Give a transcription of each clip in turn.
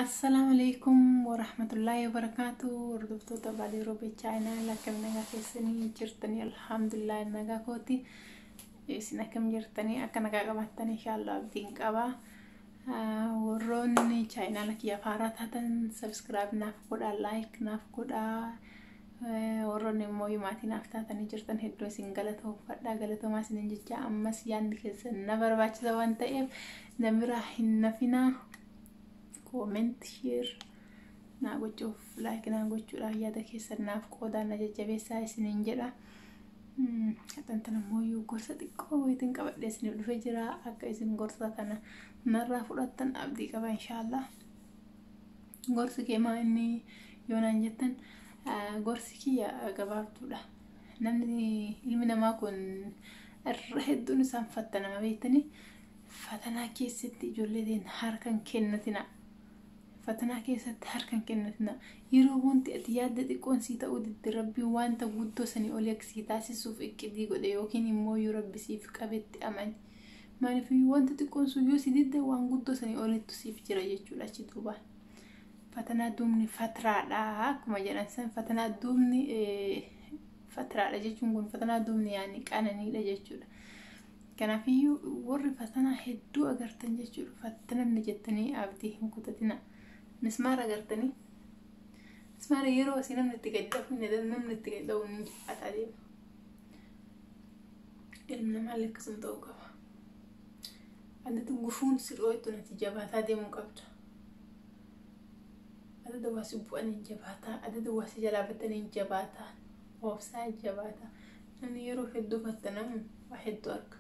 Assalaamu alaikum warahmatullaahi wabarakaatu. Hordoftoota Baalee Roobee Chaayinaa, akkam nagaa keessanii jirtanii? Alhamdulillah, nagaa kooti. Isin akkam jirtanii? Akka nagaa qabaattan inshaallah abdiin qaba. Warroonni chaayinaa kiyya haaraa taatan subscribe naaf godhaa, like naaf godhaa. Warroonni immoo maatii naaf taatanii jirtan hedduu isin galatoomfadha. Galatoomaa isinin jecha, ammas yaadni keessan na barbaachisa waan ta'eef na biraa hin nafinaa. Comment, share naa gochuuf, like naa gochuudhaaf, yaada keessan naaf qoodaa, na jajjabeessaa isiniin jedha. Haxantan ammoo gorsa xiqqoo wayitiin qabadhee isiniif dhufee jira. Akka isin gorsa kana narraa fudhattan abdii qaba inshaallah. Gorsi kee maa inni yoo naan jettan, gorsi kiyya gabaabduudha. Namni, ilmi namaa kun irra hedduun isaan fattanama beektanii. Fatanaa keessatti ijoollee harkan kennatina. Fatanaa keessatti harkan kennatina. Yeroo wanti ati yaadda xiqqoon sii ta'uu didde, Rabbiin wanta guddoo sanii olii akka sii taasisuuf iqqidii godhe yookiin immoo yoo Rabbi siif qabetti amani. Maaliif, wanta xiqqoon sun yoo si didde, waan guddoo sanii olittu siif jira jechuudha achi duubaan. Fatanaa duubni fatraadha akkuma jedhan san, fatanaa duubni fatraadha jechuun kun fatanaa duubni yaani qananiidha jechuudha. Kanaafiyyuu warri fatanaa hedduu agartan jechuudha. Fattanamni jettanii abdii hin kutatina. Mismaara agartanii. Mismaara yeroo asii namni itti gadi dhahu, namni itti gadi dhahu ni jabaataa deema. Ilmi namaallee akkasuma ta'uu qaba. Adda gufuun si dhooytu nati jabaataa deemuu qabda. Adda waa si bu'aniin jabaataa, adda waa si jalaa battaniin jabaataa, obsaa jabaataa. Namni yeroo hedduu fattanamu waa hedduu arga.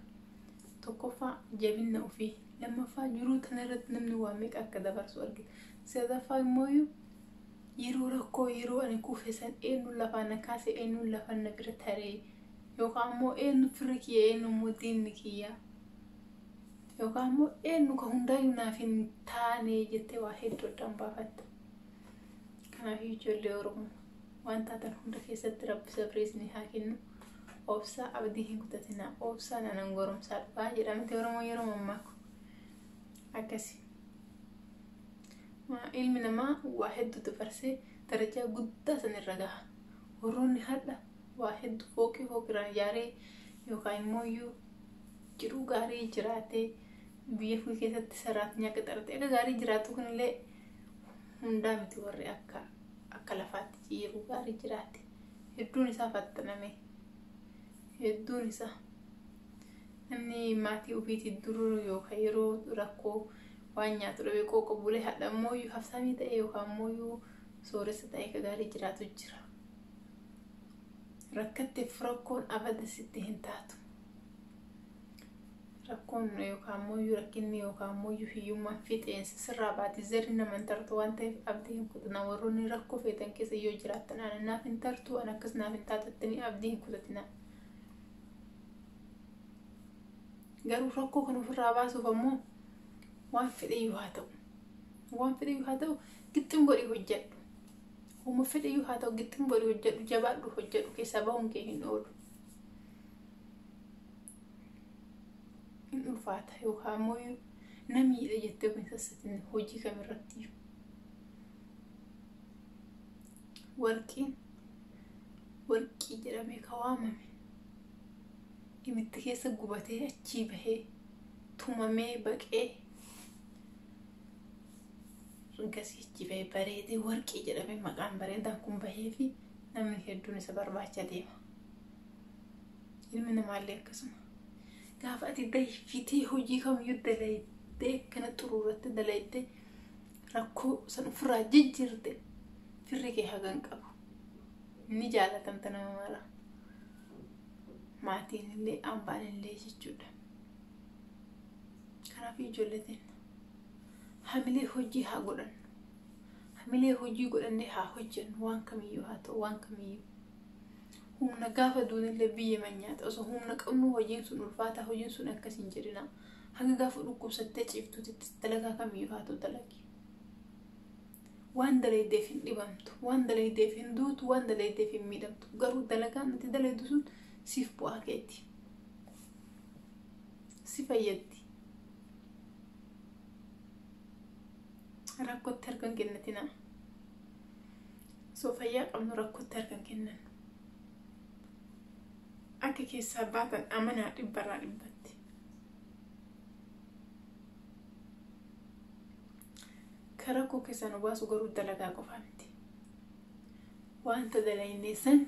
Tokkoffaa jabina ofii, lammaffaa jiruu tana irratti namni waa meeqa akka dabarsu argita. Sadaffaa immoo yeroo rakkoo, yeroo ani kufe san eenyu lafaa na kaase, eenyu lafa na bira taree, yookaan immoo eenyu firri kiyya, eenyu immoo diinni kiyya, yookaan immoo eenyu ka hundaayyuu naaf hin taane jettee waa hedduu addaan baafatta. Kanaaf ijoollee Oromoo, waan taatan hunda keessatti Rabbi sabrii isinii haa kennu. Obsaa, abdii hin kutatinaa. Obsaa nanan goromsaa dhugaa jedhamte Oromoo yeroo mammaaku. Akkasi. Ilmi namaa waa hedduu dabarsee darajaa guddaa sanirra gaha. Warroonni hadha waa hedduu fooqii fooqirraan ijaaree yookaan immoo iyyuu jiruu gaarii jiraatee, biyya ofii keessatti saraatinyaa qaxaratee akka gaarii jiraatu kunillee hundaa miti. Warri akka lafaatti jiruu gaarii jiraate hedduun isaa fattaname. Hedduun isaa namni maatii ofiitii duruu yookaan yeroo rakkoo waan nyaatu dhabee qooqa bulee, hadha immoo hafsamii ta'e yookaan immoo sooressa ta'e akka gaarii jiraatu jira. Rakkatteef rakkoon abada sitti hin taatu. Rakkoon yookaan immoo rakkinni yookaan immoo hiyyummaan fixeensa sirraa baati, zarri nama hin tartu waan ta'eef abdii hin kutatina. Warroonni rakkoo feetan keessa yoo jiraattan, ana naaf hin tartu, ana akkas naaf hin taatu jettanii abdii hin kutatina. Garuu rakkoo kan ofirraa baasuuf ammoo waan fedheyyuu haa ta'u. Waan fedheyyuu haa ta'u, gixxin godhii hojjedhu. Humna fedheyyuu haa ta'u, gixxin godhii hojjedhu, jabaadhu, hojjedhu, keessaa bahuun kee hin oolu. Hin ulfaata yookaan immoo namiidha jettee of hin sassatin hojii kamirratti. Warqiin warqii jedhamee kan waamame ibidda keessa gubatee achii bahee, tumamee, baqee, ergasii achi bahee bareedee warqii jedhamee maqaan bareedaan kun bahee fi namni hedduun isa barbaacha deema. Ilmi namaallee akkasuma. Gaafa ati dayfitee hojii kamiyyuu dalaydee, akkana xuruuratti dalaydee, rakkoo san ofirraa jijjiirte, firri kee hagan qabu. Ni jaalatamta nama mara. Maatiin illee, hambaan illee jechuudha. Kanaaf ijoollee teenya, hamilee hojii haa godhannu. Hamilee hojii godhannee haa hojjennu, waan kamiyyuu haa ta'u, waan kamiyyuu. Humna gaafa duunillee biyya manyaata. Osoo humna qabnu hojiin sun ulfaata, hojiin sun akkas hin jedhina. Haga gaafa dhukkubsattee ciiftuutitti dalagaa kamiyyuu haa ta'u dalagi. Waan dalaydeef hin dhibamtu, waan dalaydeef hin duutu, waan dalaydeef hin miidhamtu. Garuu dalagaan ati dalaydu sun siif bu'aa keeti. Si fayyaddi. Rakkootti harka hin kennatinaa. Osoo fayyaa qabnu rakkootti harka hin kennan. Akka keessaa baatan amanaa dhibbarraa dhibbatti. Ka rakkoo keessaa nu baasu garuu dalagaa qofaa miti. Wanta dalagnee san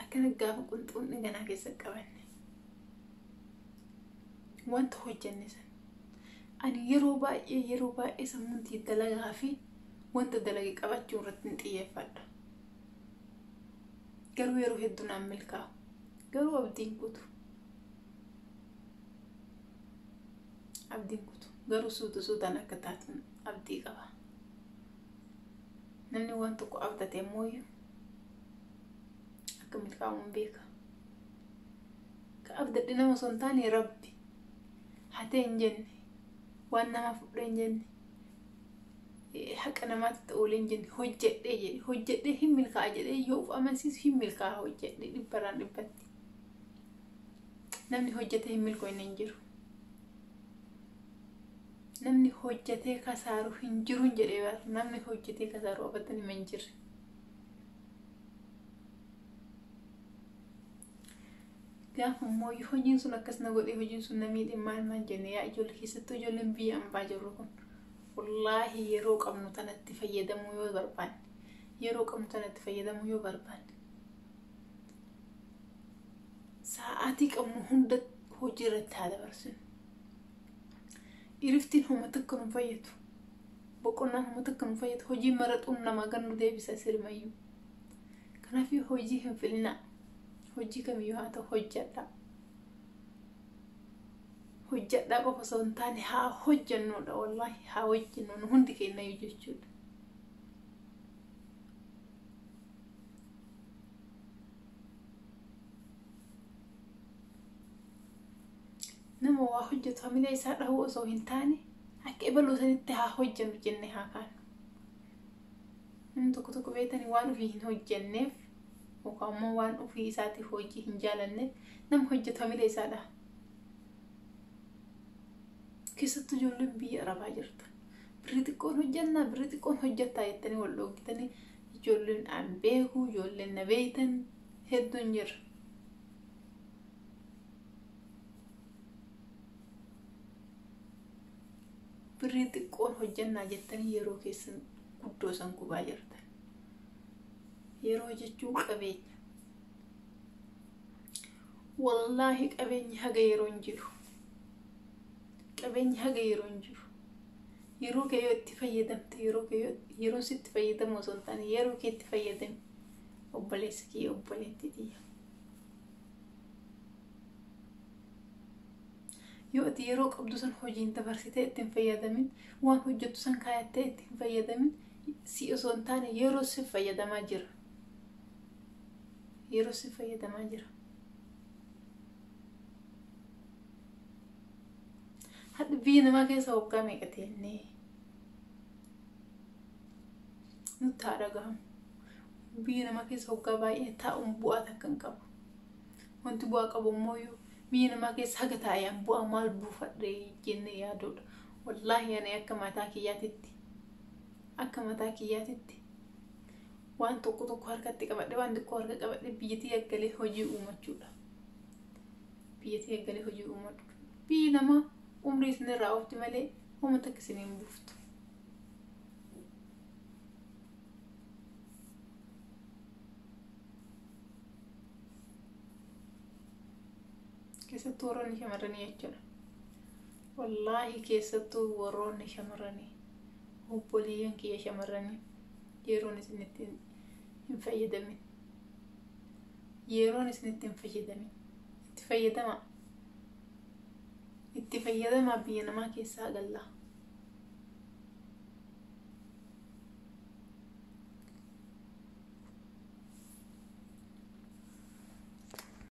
akkana gaafa qunxuunni ganaa keessa qabanne. Wanta hojjenne san. Ani yeroo baay'ee sammuun dalagaa fi wanta dalage qabachuu irratti hin xiyyeeffadha. Garuu yeroo hedduu naan milkaa'u. Garuu abdiin kutu. Abdiin kutu. Garuu suuta suutaan akka taatu abdii qaba. Namni waan tokko abdate ammoo akka milkaa'u hin beeka. Ka abdadhe nama osoo hin taane Rabbi hatee hin jenne, waan namaa fudhee hin jenne, haqa namaatti oolee hin jenne, hojjedhee jedhe, hojjedhee hin milkaa'a jedhee yoo of amansiisu hin milkaa'a hojjedhee dhibbarraan dhibbatti. Namni hojjetee hin milkoofne hin jiru. Namni hojjetee kasaaru hin jiru jedhee bara. Namni hojjetee kasaaru abadan hima hin jirre. Gaafa immoo hojiin sun akkas na godhee hojiin sun na miidhe maal maal jenne, yaa ijoollee, keessattuu ijoolleen biyya ambaa jirru kun, wallaahi yeroo qabnu tanatti fayyadamuu yoo barbaanne, yeroo qabnu tanatti fayyadamuu yoo barbaanne, sa'aatii qabnu hunda hojii irratti haa dabarsinu. Iriftiin homa takka nu fayyadu. Boqonnaan homa takka nu fayyadu. Hojii maraxuun namaa gan nu deebisa sirmayyuu. Kanaaf hojii hin filinaa. Hojii kamiyyuu haa ta'u hojjedhaa. Hojjedhaa qofa osoo hin taane haa hojjennuudha, wallaahi haa hojjennu nu hundi keenyayyuu jechuudha. Nama waa hojjetu hamilee isaa dhahuu osoo hin taane akka ebaluu sanitti haa hojjennu jennee haa kaanu. Namni tokko tokko beektanii waan ofii hin hojjenneef yookaan immoo waan ofii isaatiif hojii hin jaalanneef nama hojjetu hamilee isaa dhaha. Keessattuu ijoolleen biyya Arabaa jirtu. Birrii xiqqoon hojjannaa, birrii xiqqoon hojjettaa jettanii wal dhoogitanii, ijoolleen an beeku, ijoolleen na beektan hedduun jira. Birrii xiqqoon hojjannaa jettanii yeroo keessan guddoo san gubaa jirtan. Yeroo jechuun qabeenya. Wallaahi qabeenyi haga yeroo hin jiru. Qabeenyi haga yeroo hin jiru. Yeroo kee yoo itti fayyadamte, yeroo kee yeroo sitti fayyadamu osoo hin taane yeroo kee itti fayyadami. Obboleessa kiyya, obboleettii tiyya. Yoo ati yeroo qabdu san hojiin dabarsitee itti hin fayyadamin, waan hojjettu san kaayattee itti hin fayyadamin, si osoo hin taane yeroo si fayyadamaa jira. Yeroo si fayyadamaa jira. Hadha biyya namaa keessa waggaa meeqa teennee nutti haa dhagahamu. Biyya namaa keessa waggaa baay'ee taa'uun bu'aa takka hin qabu. Wanti bu'aa qabu immoo biyya namaa keessa haga taa'een bu'aa maal buufadhee jennee yaaduudha. Wallaahi ani akka mataa kiyyaatitti waan tokko tokko harkatti qabadhe, waan xiqqoo harka qabadhe biyyattii eeggalee hojii uumachuudha. Biyyattii eeggalee hojii uumachuu. Biyyi namaa umrii isinirraa oofti malee homa takka isin hin buuftu. Keessattuu warroonni shamarranii jechuudha. Wallaahi keessattuu warroonni shamarranii, obboleeyyan kiyya shamarranii, yeroon isin itti hin fayyadamin. Yeroon isin itti hin fayyadamin. Itti fayyadamaa. Itti fayyadamaa, biyya namaa keessaa gallaa.